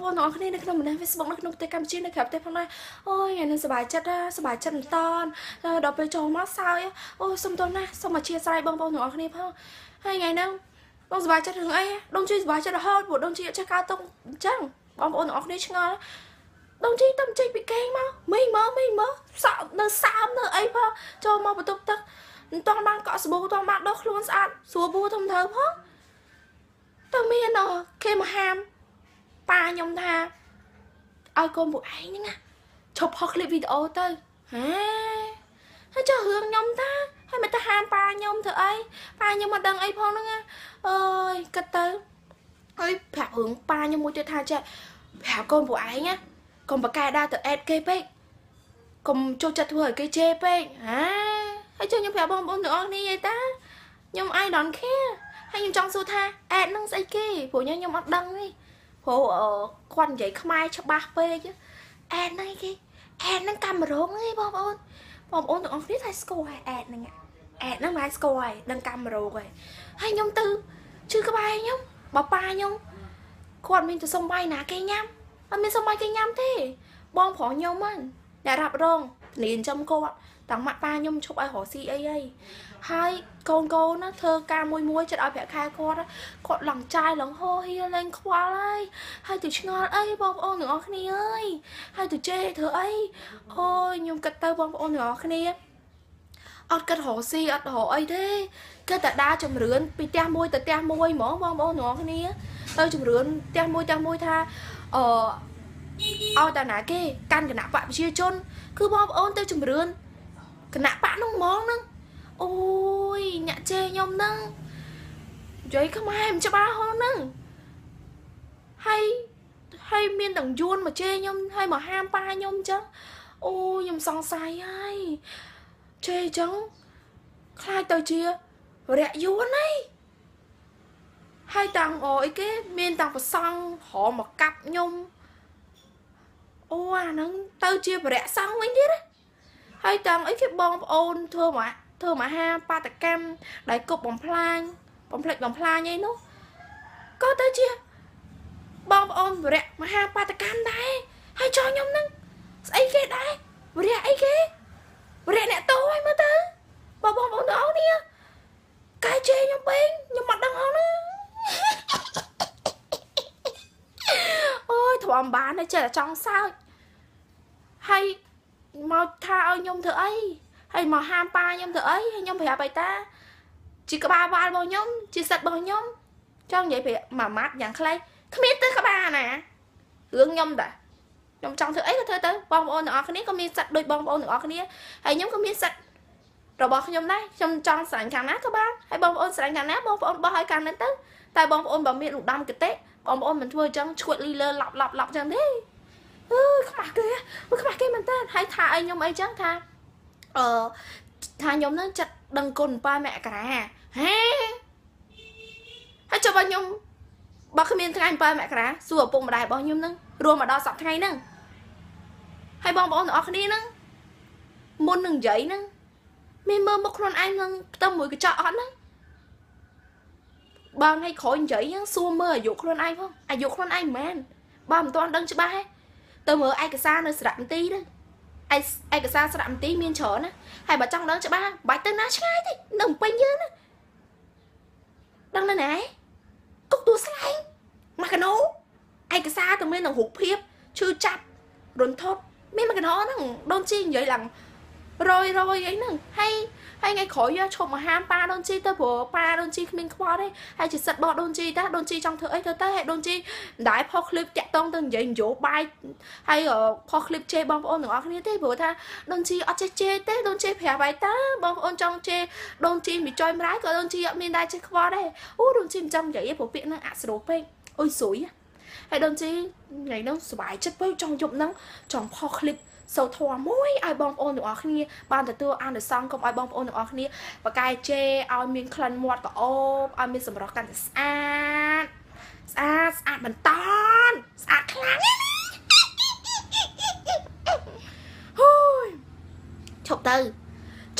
បងប្អូនទាំងអស់គ្នានៅក្នុងបណ្ដាញ Facebook នៅក្នុងប្រទេសកម្ពុជានៅក្រៅប្រទេសផងដែរអូយថ្ងៃនេះសប្បាយចិត្តសប្បាយចិត្តមិនតាន់ដល់ពេលចូលមកសើចអូយសុំទោសណាស់សូមអធិស្ឋានបងប្អូនទាំងអស់គ្នាផងហើយថ្ងៃហ្នឹងបងសប្បាយចិត្តរឿងអីដងជីសប្បាយចិត្តរហូតព្រោះដងជីអត់ចេះកើតទុកអញ្ចឹងបងប្អូនទាំងអស់គ្នាឆ្ងល់ដងជីទៅចេញពីគេងមកមីងមកមីងមកសក់នៅសើមនៅអីផងចូលមកបន្ទប់ទឹកមិនទាន់បានកក់សាប៊ូទាន់បានដោះខ្លួនស្អាតស្រួលបួធំត្រូវផងទៅមានគេមកហាមប៉ាខ្ញុំថាឲ្យកូនពួកឯងហ្នឹងណាឈប់ផុសคลิปវីដេអូទៅហេហើយចុះរឿងខ្ញុំតាហើយមិនទៅហាមប៉ាខ្ញុំធ្វើអីប៉ាខ្ញុំមិនដឹងអីផងហ្នឹងអើយគិតទៅហើយប្រាប់រឿងប៉ាខ្ញុំមួយទៀតថាចេះប្រាប់កូនពួកឯងណាកុំបកកែដើរទៅអេតគេពេកកុំចូលចិត្តធ្វើឲ្យគេជេរពេកហាហើយចុះខ្ញុំប្រាប់បងប្អូនទាំងអស់គ្នាឯតាខ្ញុំ I don't care ហើយខ្ញុំចង់សួរថាអេតនឹងស្អីគេព្រោះខ្ញុំអត់ដឹងទេព្រោះគាត់និយាយខ្មែរច្បាស់ពេកអេតហ្នឹងគេអេតហ្នឹងកាមេរ៉ូងឯងបងប្អូនបងប្អូនទាំងអស់គ្នាថាស្គាល់ហើយអេតហ្នឹងអេតហ្នឹងមិនស្គាល់ហើយដឹងកាមេរ៉ូងហើយហើយខ្ញុំទៅជឿក្បែរខ្ញុំបើប៉ាខ្ញុំគាត់មានទៅសុំបាយណាគេញ៉ាំអត់មានសុំបាយគេញ៉ាំទេបងប្រុសខ្ញុំហ្នឹងអ្នករ៉ាប់រងធានាចិញ្ចឹមគាត់តាំងម៉ាក់ប៉ាខ្ញុំឈប់ឲ្យរកស៊ីអីហើយហើយកូនកូនណាធ្វើការមួយមួយចិត្តឲ្យប្រាក់ខែគាត់គាត់ឡើងចាយឡើងហោហៀលែងខ្វល់ហើយហើយទៅឆ្ងល់អីបងប្អូនទាំងអស់គ្នាអើយហើយទៅជេរធ្វើអីអូយខ្ញុំគិតទៅបងប្អូនទាំងអស់គ្នាអត់គិតរកស៊ីអត់រកអីទេគិតតែដើរជំរឿនពីផ្ទះមួយទៅផ្ទះមួយហ្មងបងប្អូនទាំងអស់គ្នាទៅជំរឿនផ្ទះមួយផ្ទះមួយថាអឺឲ្យតាណាគេកាន់គណៈបកប្រជាជនគឺបងប្អូនទៅជំរឿនគណៈបកនោះហ្មងហ្នឹងអូយអ្នកជេរខ្ញុំហ្នឹងនិយាយខ្មែរមិនច្បាស់ហងហ្នឹងហើយហើយមានទាំងយួនមកជេរខ្ញុំហើយមកហាមប៉ាខ្ញុំអញ្ចឹងអូខ្ញុំសង្ស័យហើយជេរអញ្ចឹងខ្លាចទៅជារយយួនហីហើយតាំងអីគេមានតាំងប្រសង់រមកកាប់ខ្ញុំអូអាហ្នឹងទៅជាបរិយសង្ឃវិញទៀតណាហើយតាំងអីគេបងប្អូនធ្វើមហាបាតកម្មដែលគប់បំផ្លាញបំផ្លិចបំផ្លាញអីនោះក៏ទៅជាបងប្អូនវរៈមហាបាតកម្មដែរហើយចោលខ្ញុំហ្នឹងស្អីគេដែរវរៈអីគេវរៈអ្នកតូឲ្យមើលទៅបងប្អូនទាំងអស់នេះកែជេរខ្ញុំពេកខ្ញុំអត់ដឹងហងណាអូយទ្រាំបានទេចេះតែចង់សើចហើយមកថាឲ្យខ្ញុំធ្វើអីហើយមកហាមប៉ាខ្ញុំធ្វើអីហើយខ្ញុំប្រាប់ឲ្យតាជាក្បាលវ៉ាល់របស់ខ្ញុំជាសិទ្ធរបស់ខ្ញុំចង់និយាយប្រាប់មួយម៉ាត់យ៉ាងខ្លីគ្មានទៅក្បាលណារឿងខ្ញុំតាខ្ញុំចង់ធ្វើអីក៏ធ្វើទៅបងប្អូនទាំងអស់គ្នាក៏មានសិទ្ធដូចបងប្អូនទាំងអស់គ្នាហើយខ្ញុំក៏មានសិទ្ធរបស់ខ្ញុំដែរខ្ញុំចង់ស្រឡាញ់ខាងណាក៏បានហើយបងប្អូនស្រឡាញ់ខាងណាបងប្អូនបោះឲ្យខាងนั้นទៅតែបងប្អូនបើមានឧត្តមគតិបងប្អូនមិនធ្វើអញ្ចឹងឈួតលីលើឡប់ឡប់ឡប់អញ្ចឹងទេអឺខ្មាស់គេខ្មាស់គេមែនតើហើយថាអីខ្ញុំអីចឹងថាអឺថាខ្ញុំនឹងចិត្តដឹងគុណ7មករាហេហើយចុះបើខ្ញុំបើគ្មានថ្ងៃ7មករាសួរឪពុកម្ដាយរបស់ខ្ញុំនឹងរួមមកដល់សប្តាហ៍ថ្ងៃហ្នឹងហើយបងប្អូនទាំងអស់គ្នាហ្នឹងមុននឹងនិយាយហ្នឹងមានមើលមុខខ្លួនឯងនឹងផ្ទឹមមួយកញ្ចក់អត់ហ្នឹងបើថ្ងៃក្រោយនិយាយហ្នឹងសួរមើលអាយុខ្លួនឯងផងអាយុខ្លួនឯងមិនមែនបើមិនទាន់ដឹងច្បាស់ទេទៅមើលឯកសារនៅសារមន្ទីរហ្នឹងឯកសារសារមន្ទីរមានច្រើនណាហើយបើចង់ដឹងច្បាស់បាច់ទៅណាឆ្ងាយទេនៅពេញយើងណាដឹងនៅណាគុកទួស្លែងមួយកណូឯកសារទៅមាននឹងរូបភាពឈឺចាប់រន្ធត់មានមួយកណូហ្នឹងដូនជីនិយាយឡើងរយរយអីហ្នឹងហើយហើយថ្ងៃក្រោយយកឈប់មកហាមប៉ាដូនជីទៅព្រោះប៉ាដូនជីគ្មានខ្វល់ទេហើយជាសិទ្ធរបស់ដូនជីតាដូនជីចង់ធ្វើអីធ្វើទៅហើយដូនជីមិនដែលផុសคลิปតាក់តងទៅនិយាយនយោបាយហើយផុសคลิปជេរបងប្អូនទាំងអស់គ្នាទេព្រោះថាដូនជីអត់ចេះជេរទេដូនជីប្រាប់ឲ្យតាបងប្អូនចង់ជេរដូនជីមិនចុយម្រាយក៏ដូនជីអត់មានដែរចេះខ្វល់ដែរអូដូនជីមិនចង់និយាយទេព្រោះពាក្យហ្នឹងអសរោះពេកអូយស្រួយហើយដូនជីថ្ងៃហ្នឹងសប្បាយចិត្តពេកចង់យប់ហ្នឹងចង់ផុសคลิปសូធម៌មួយឲ្យបងប្អូនទាំងអស់គ្នាបានទទួលអានិសង្សកុំឲ្យបងប្អូនទាំងអស់គ្នាបកកែជេរឲ្យមានក្លិនមាត់ក្រអូបឲ្យមានសម្រស់កាន់តែស្អាតស្អាតស្អាតបន្តស្អាតខ្លាំងហូយឈប់ទៅ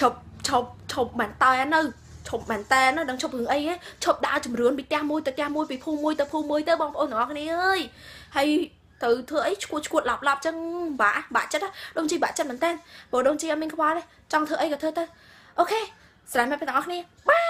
ឈប់ឈប់ឈប់មែនតើនៅឈប់មែនតើនៅដឹងឈប់រឿងអីហ៎ឈប់ដើរជំរឿនពីផ្ទះមួយទៅផ្ទះមួយពីភូមិមួយទៅភូមិមួយទៅបងប្អូនទាំងអស់គ្នាអើយហើយ ត្រូវធ្វើអីឈួតឈួតឡប់ឡប់ចឹងបាក់បាក់ចិត្តដងជីបាក់ចិត្តមែនតើព្រោះដងជីអត់មានខ្វល់ទេចង់ធ្វើអីក៏ធ្វើទៅអូខេស្រឡាញ់មកទាំងអស់គ្នាបាយ។